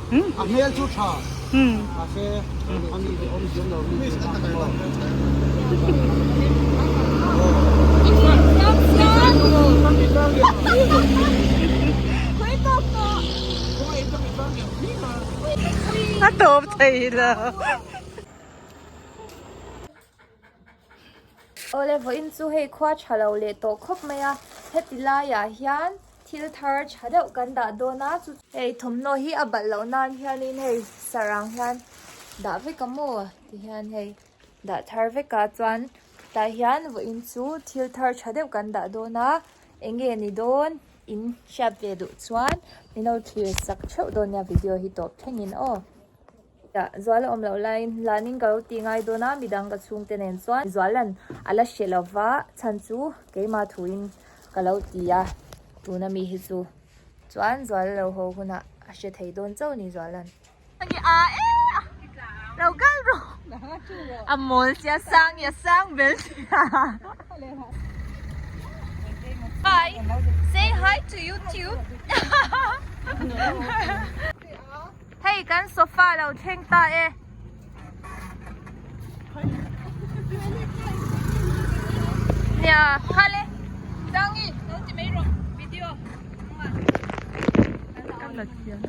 A hmel chu tha. Mahse a mi hi awm thiam lo mi chu tak maw. A tawp thei lo. Awle vawiin chu hei khua tha lo leh tawh khawp mai a, heti laiah hian thil thar tha deuh kan dah dawn a, chu hei thawmhnaw hi a balh loh nan hianin hei sarang hian dah vek a maw ti hian hei dah thar vek a chuan tah hian vawiin chu thil thar tha deuh kan dah dawn a, eng nge ni dawn in hriat ve duh chuan min lo thlir sak theuh dawn nia video hi tawp thlengin aw. Zual a awm loh laiin hlanin ka lo tih ngai dawn a, midang ka chhungte nen chuan Zualan a la hre lo va, chhan chu keimah thuin ka lo ti a, tuna mi hi chu chuan Zual lo haw hunah a hre thei dawn chauh a ni Zualan. Lo kal rawh a mawl sia sang i a sang bel sia. Hi say hi to YouTube. Hei kan sofa lo thleng ta e. Nia khale Changi lo ti mai rawh video. Kan la thiam.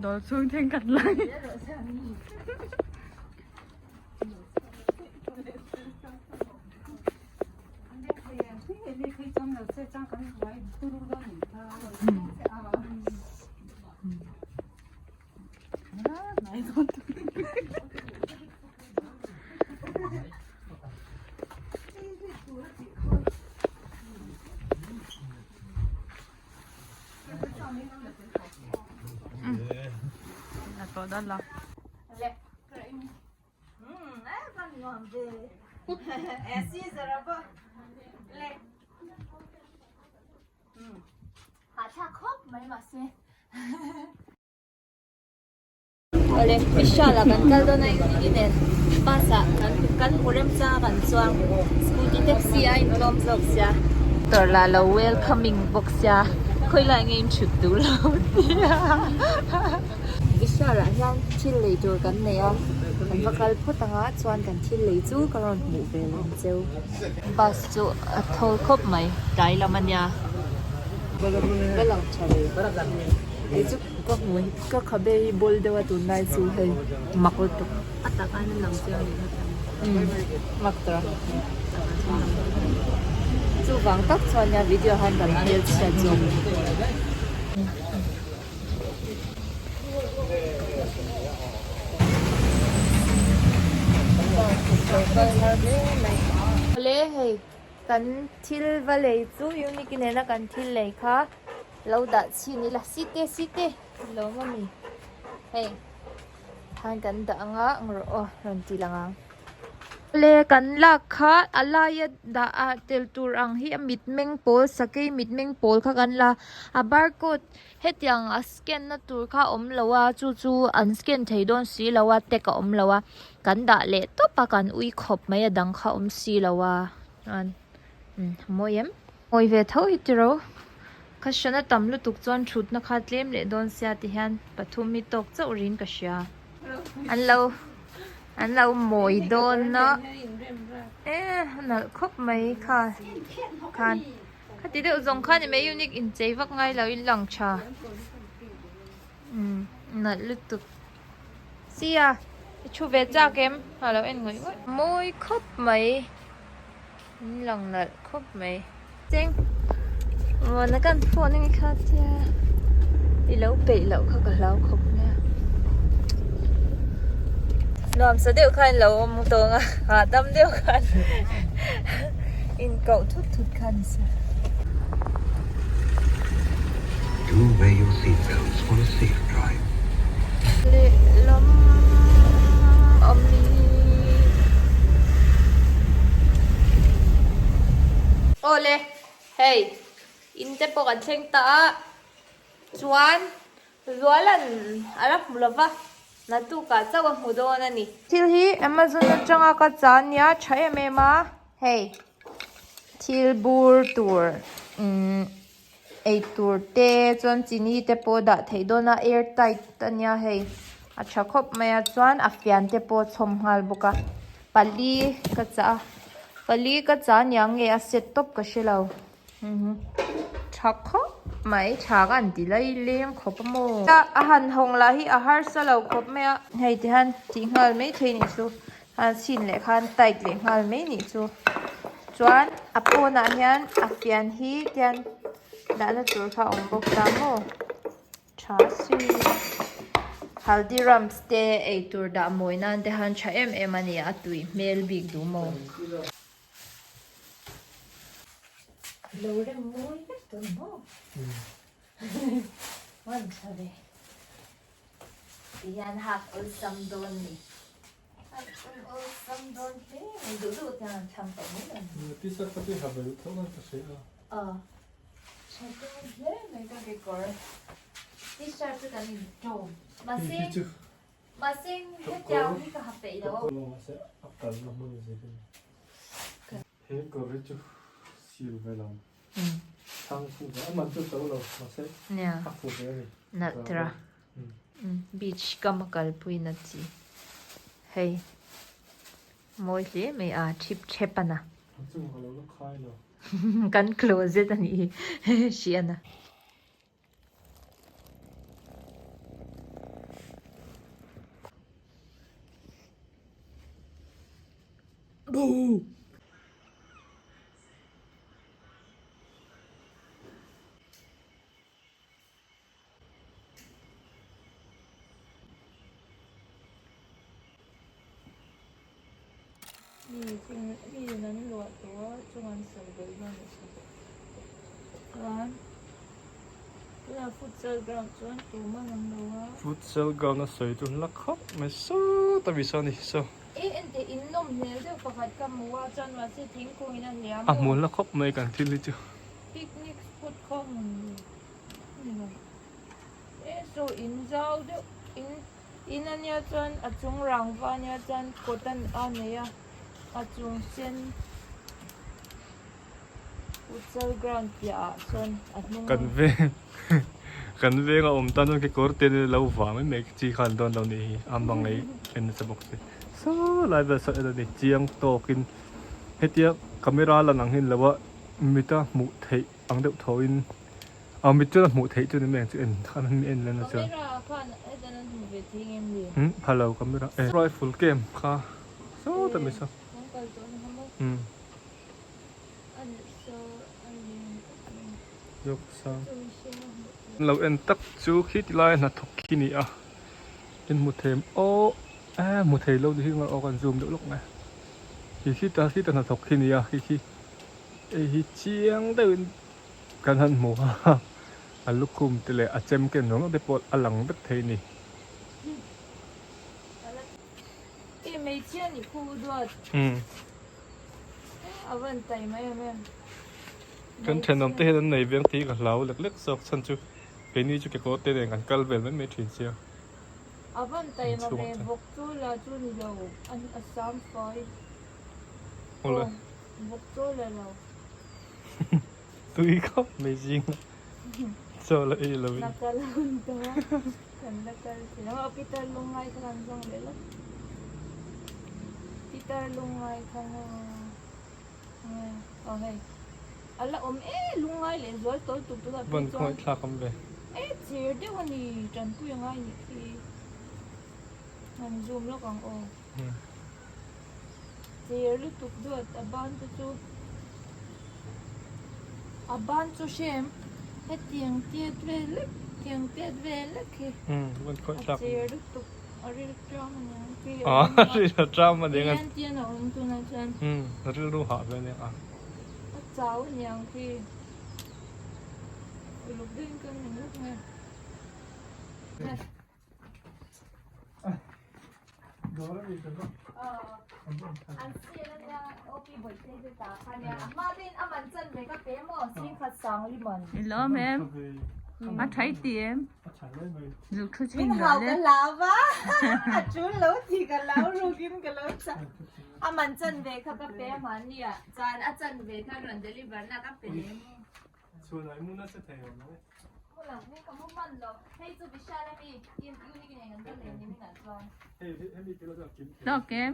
Dawr chhung thenkhat lai. Nuam ve. E Caesar a pawh le. Hahthlak khawp mai mahse. Awle Vishal ah kan kal dawn a Unity nen bus ah kan kan hmu remchang a kan chuang scooty taxi a intlawm zawk sia. Motor lah lo welcoming bawk sia khawilai nge in thut duh lo tia. Vishal ah hian thil lei tur kan nei a kan va kal phawt ang a chuan kan thil lei chu ka rawn hmuh ve leh ang cheu. Bus chu a thawl khawp mai tlai lam a nia. Va lang tha ve. Kei chu ka hmu hi ka khabe hi bawl deuh a tunlai chu hei mak lutuk. A tak a lang chiang ni kha Umm mak tawh a. Chuvang tak chuan nia video hian kan hmel chhiat zawk. Awle hei kan thil va lei chu unique nena kan thil lei kha lo dah chhin ila site site lo awm ami hei khan kan dah anga ang rawh aw rawn ti lang ang. Le kan lak kha a laia dah ah tel tur ang hi a mitmeng pawl sakei mitmeng pawl kha kan la a barcode hetiang a scan na tur kha a awm lo a chu chu an scan thei dawn si lo a tag a awm lo a kan dah leh tawp a kan ui khawp mai a dang kha a awm si lo a chuan umm a mawi em. Mawi ve tho hi tiro kha hran a tam lutuk chuan thutna kha tlem leh dawn sia ti hian pathum hi tawk chauh rin ka hria. An lo an lo mawi dawn a e a nalh khawp mai kha khan khati deuh zawng khan i mai unique inchei vak ngai lo in lang tha umm nalh lutuk sia i thu ve chak em a lo en ngawih ngawih mawi khawp mai in lang nalh khawp mai cheng vana kan phone ange kha tia i lo peih loh kha ka hlau khawp mai a nuam sa deuh khan lo awm tawng a hahdam deuh khan in koh thut thut kha ni se. Do wear your seat belts for a safe drive. Lehlam ami. Awle hei in te pawh kan thleng ta a chuan Zualan a la hmu lova naktukah chauh a hmu dawn a ni. Thil hi Amazon atanga ka cha ania tha em em a hei thil bur tur umm Eitur te chuan chini te pawh dah theih dawn a air tight a nia hei a tha khawp mai a chuan a fian te pawh a chhawm nghal bawk a pali ka chah a pali ka chah a nia nge a set tawp ka hre lo tha khawp mai tha ka han ti lai leng khawp a maw a han hawng lah hi a harsa lo khawp mai a hei ti hian tih nghal mai thei nih chu a chhin leh khan tight leh nghal mai nih chu chuan a pawnah hian a fian hi tian dahna tur kha a awm bawk ta maw tha si haldirams te eitur dah mawi nan te han tha em em a ni a tui hmel bik duh maw. Lo rem mawi vek tawh maw one tha ve. Ti hian hak awlsam dawn ni. Hak awlsam dawn hle mai duh duh te an thlang tawh mai lo ni. T-shirt kha chu i ha ve duh tho nan ka hria a. Aw tha dawn hle mai ka kekawr. T-shirt chu kan in tawm. Mahse mahse hetiang hi ka ha peih lo. Mahse a kalna hmun zir in. He kawr hi chu sil ve lo. Chhang fu ve a man chu to lo mahse a fu ve a ni. Nalh tira beach kam a kalpui na chi hei mawi hle mai a thip thep a na. A chungah a lo la khai lo. Kan closet a nih hi hriat a. Mi chung mi in an luah tawh a chung an sawi belh dawn a ni chuan tunah futsal ground chuan tumah an awm lo a. Futsal ground a sawi chu hla khawp mai sawt a mi saw a ni saw. E ente in nawm hmel deuh pakhat ka hmu a chuan mahse thingkung in a hliam A hmu la khawp mai kan thil hi chu. Picnic spot kha hmun ni ni lo. E saw in zau deuh in in ania chuan a chung rangva ania chuan kawt a nei a a chung sen Futsal ground piah ah sawn a hnung Kan veng kan veng a awm tan chuan kekawr te lo vang mai mai chi khan dawn lo nih hi a hmangaih en nasa bawk si saw lai vel saw en a ni chiang tawkin hetia camera lan ang hi ni lo a mita hmuh theih ang deuh tho in a mit chuan a hmuh theih chu ni mai ang chu en khan an en leh na chuan Camera khan hetan an hmu ve thei ngem ni? Umm phalo camera e rifle game kha saw ta mai saw umm. Lo en tak chu khi ti lai a hnathawk khi ni a in hmu thei aw e hmu thei lo ni hi aw kan zoom deuh lawk mai khi khi ta khi ta hnathawk khi ni a khi khi hei hi chiang deuh in kan han hmu a a lukhum te leh a chem ken rawng te pawh a lang vek thei a ni. Kan thenawm te hian an nei veng tih ka hlau lek lek zawk chhan chu keini chu kekawr te nen kan kal vel mai mai thin sia. Awle. Tui khawp mai zing a chaw la ei lo in. Kan la kal thei lo a, Peter lungngai kha kan zawng leh lawk. Peter lungngai kha maw nge aw hei a la awm e lungngai leh zual tawl tuk tuk a Van khawngaih thlak awm ve. E chir deuh a ni tanpui a ngai nih khi han zoom lawk ang aw. Chir lutuk dawt a ban te chu a ban chu hrem hetiang tiat vel lek tiang tiat vel lek khi a chir lutuk a ril tram a niang khi a ril a tram a niang tian tian a awm tunah chuan a rilru hah ve aniang a a chau a niang khi uluk deuhin kan en lawk mai a. Ilo mem a thai ti em zuk thu chin lo le Aman chan ve kha ka pe hmania chuan a chan ve kha rawn deliver na ka pe lem. Tawk em?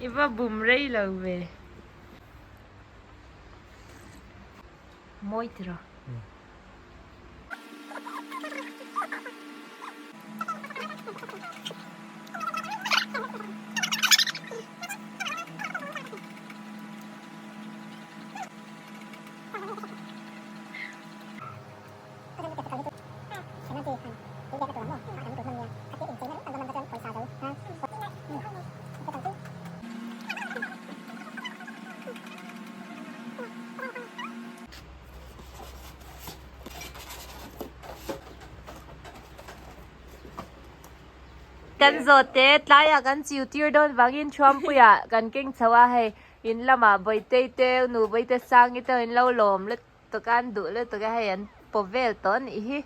I va bum rei lo ve. Mawi tiraw. Kan zawhte tlaiah kan chiu tir dawn vangin Thuampuiah kan keng chho a hei in lamah Bawitei te nu Bawite Sangi te in lo lawm lutuk a an duh lutuk a hei an paw vel tawh a nih hi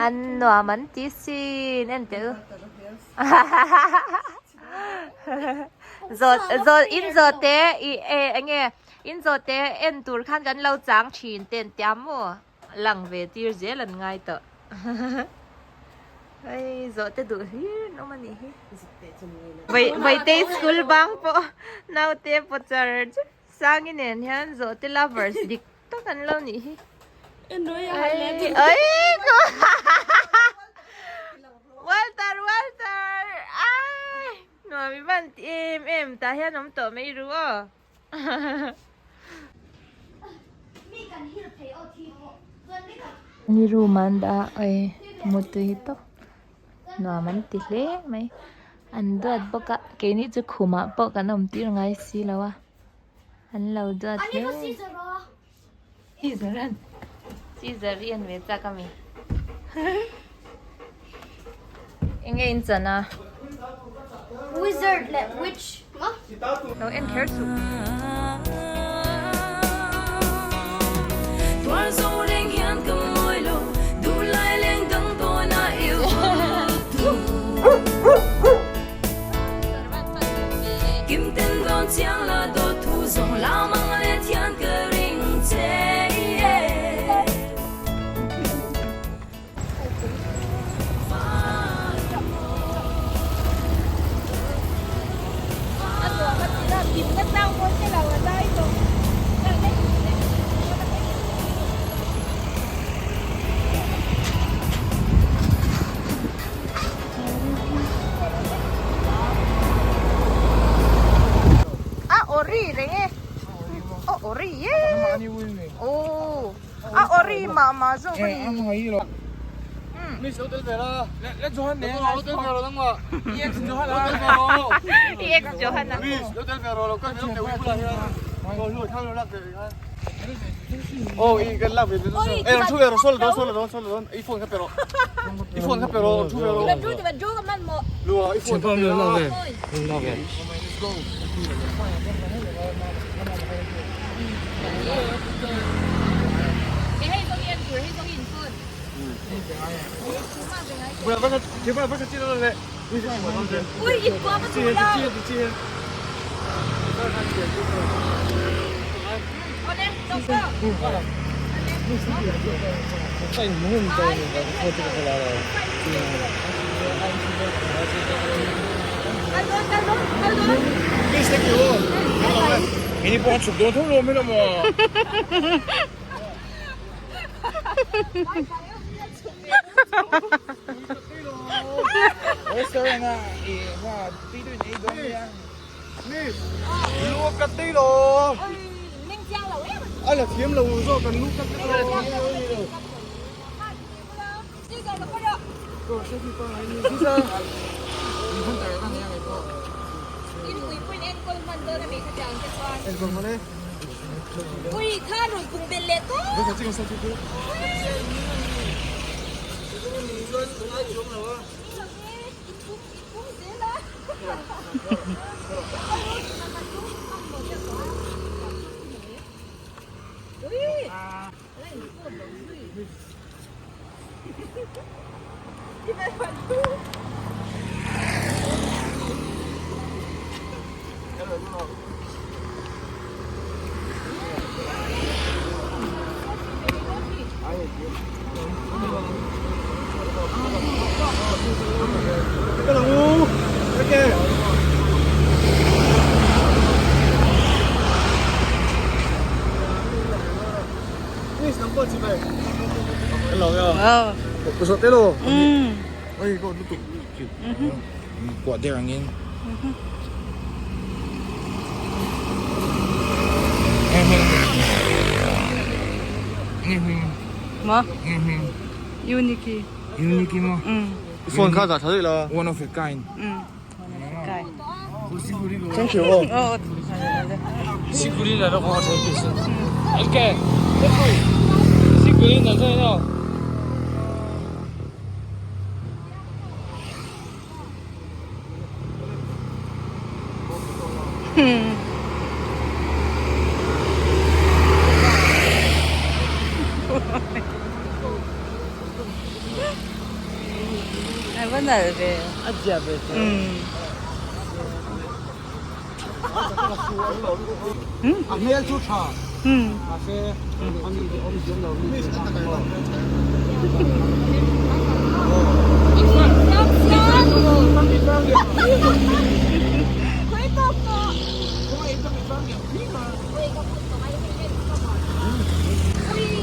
an nuam an ti sin en teh u. Zawt zawt in zawhte ih eh eng nge in zawhte en tur khan kan lo chang thin te an tia maw lang ve tir zel an ngai tawh hei zawhte duh hlir an awm a nih hi Vaitei school bang pawh naute pawh char char Sangi nen hian zawhte lovers dik tak an lo nih hi. Walter Walter ai nuam i van ti em em tah hian awm tawh mai ru aw. Ni room an dah a ei mutui tawp nuam an ti hle mai. An duat bawk a keini chu khumah pawh kan awm tir ngai si lo a an lo duat hle. Caesar an Caesar i an ve chak ami enge in chan a. Wizard leh witch maw? Lo en kher suh. A ori reng e aw ori e aw a ori mah mah zawk a ni. EX Johan a.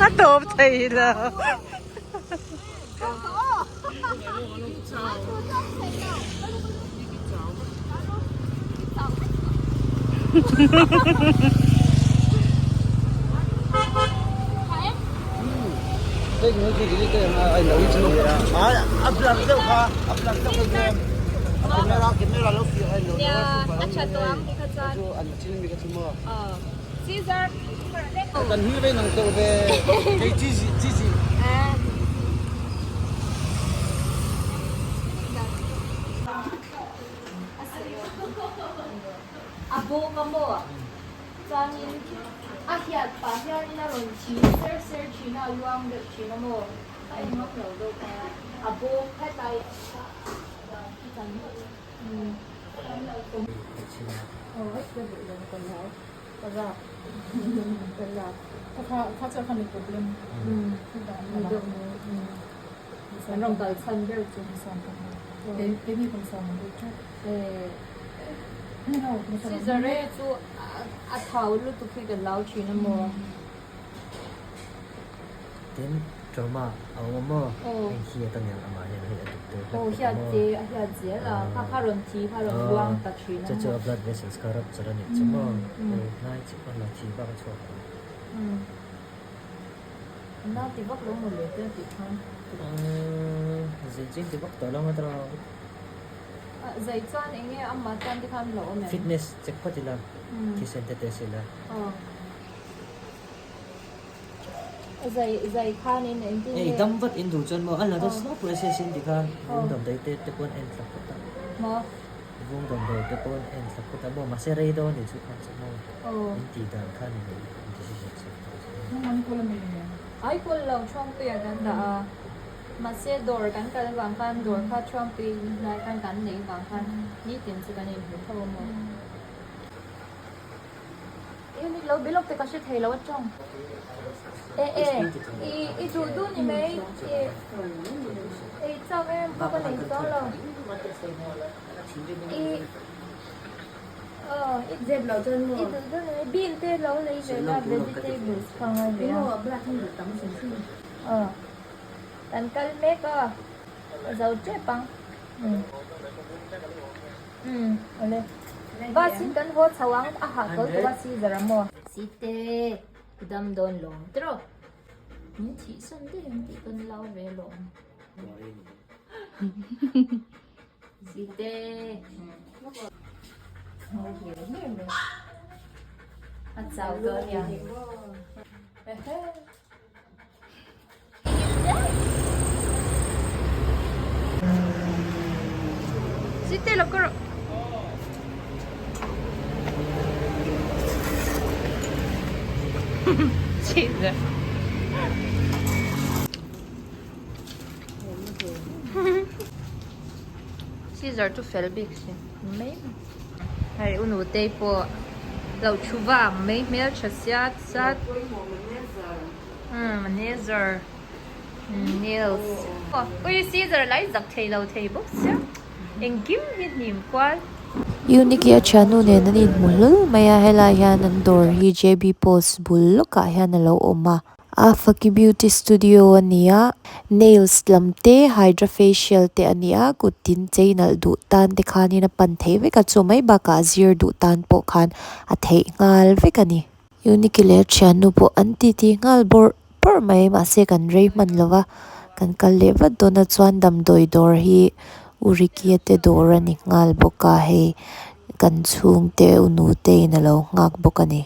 A tawp thei lo. Nia a tha tawh ang ti kha chuan. Aw Caesar. A bawk a maw? Chuanin a hiat pah hianin a rawn thi ser ser thin a, a luang deuh thin a maw? A en ngam lo deuh kha a bawk hetlai Scissor chu a thau lutuk hi ka hlau thin a maw? Tin, trauma a awm a maw? Hei hiat a niang amah hian hei a duk deuh hlek bawk a maw? Aw hiat zel a, kha kha rawn thi kha rawn luang ta thin a maw? Chu chu a blood vessels kha rupture a nih chu maw? Hei hnai chiah a la thi bak a chhuak ang. Na ti vak lo maw le te a tih khan? Zai cheng ti vak tawh lo ang atawng. Zai chuan eng nge amah tan te khan lo awm em? Fitness check phawt ila, thisen te test ila. Zai zai khanin engtin nge? Ei dam vat in duh chuan maw a la ta slow process in ti khan vung damdawi te te pawn en thla phawt a. Maw? Vung damdawi te pawn en thla phawt a maw mahse rei dawn ni chu khan chu maw in tih dan khan in decision siam tur chu. Ai kawl lo Thuampui ah kan dah a mahse dawr kan kal vang khan dawr kha Thuampui lai khan kan neih vang khan nitin chu kan inhmu tho a maw. Unit lo bilawk te ka hre thei lo atang. E e i i duh duh ni mai i ei chak em pawh ka nei chuang lo i aw i Zep lo chuan maw? I duh duh ni mai bean te lo lei ve la vegetables kha ngai ve a. Aw kan kal mek a zo tep ang. Umm awle. Bus in kan haw chho ang a hah tawlh tawh a Caesar a maw? Site i dam dawn lawm tiraw? Min thih sawn daih ang tih kan lau ve lawm. Site. A chau dawn nia. Site lo kar Caesar. Caesar chu fel bik si mai hei u nutei pawh lo thu vang mai hmeltha sia chuan Umm manager nails ui scissor lai zak thei lo thei bawk sia engkim hi hnim kual. Unique a thiannu nen an inhmu hlawl mai a helai hian an dawr hi JB Post bul lawkah hian a lo awm a Afaki Beauty Studio a ni a nails lam te hydra facial te a ni a kut tin chei nalh duh tan te khanin a pan theih vek a chu mai bakah zir duh tan pawh khan a theih nghal vek a ni. Uniki leh a thiannu pawh an titi nghal bawrh bawrh mai mahse kan rei hman lo va kan kal leh vat dawn a chuan damdawi dawr hi Urikia te dawr a ni nghal bawk a hei kan chhungte u nute in a lo nghak bawk a ni.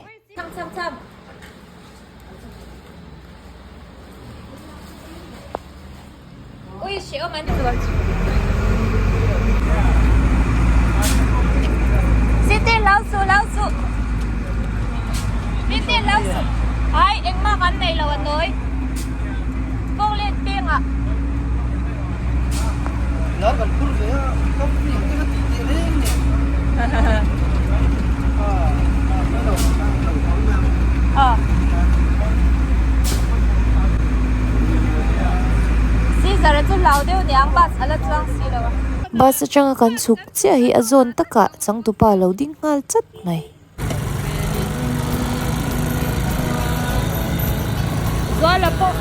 Caesar a chu hlau deuh niang bus a la chuang si lo a. Bus atanga kan chhuk chiah hi a zawn takah changtupa a lo ding nghal chat mai. Zuala pawh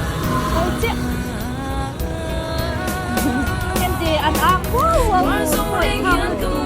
ho chiah heti an ang huau huau.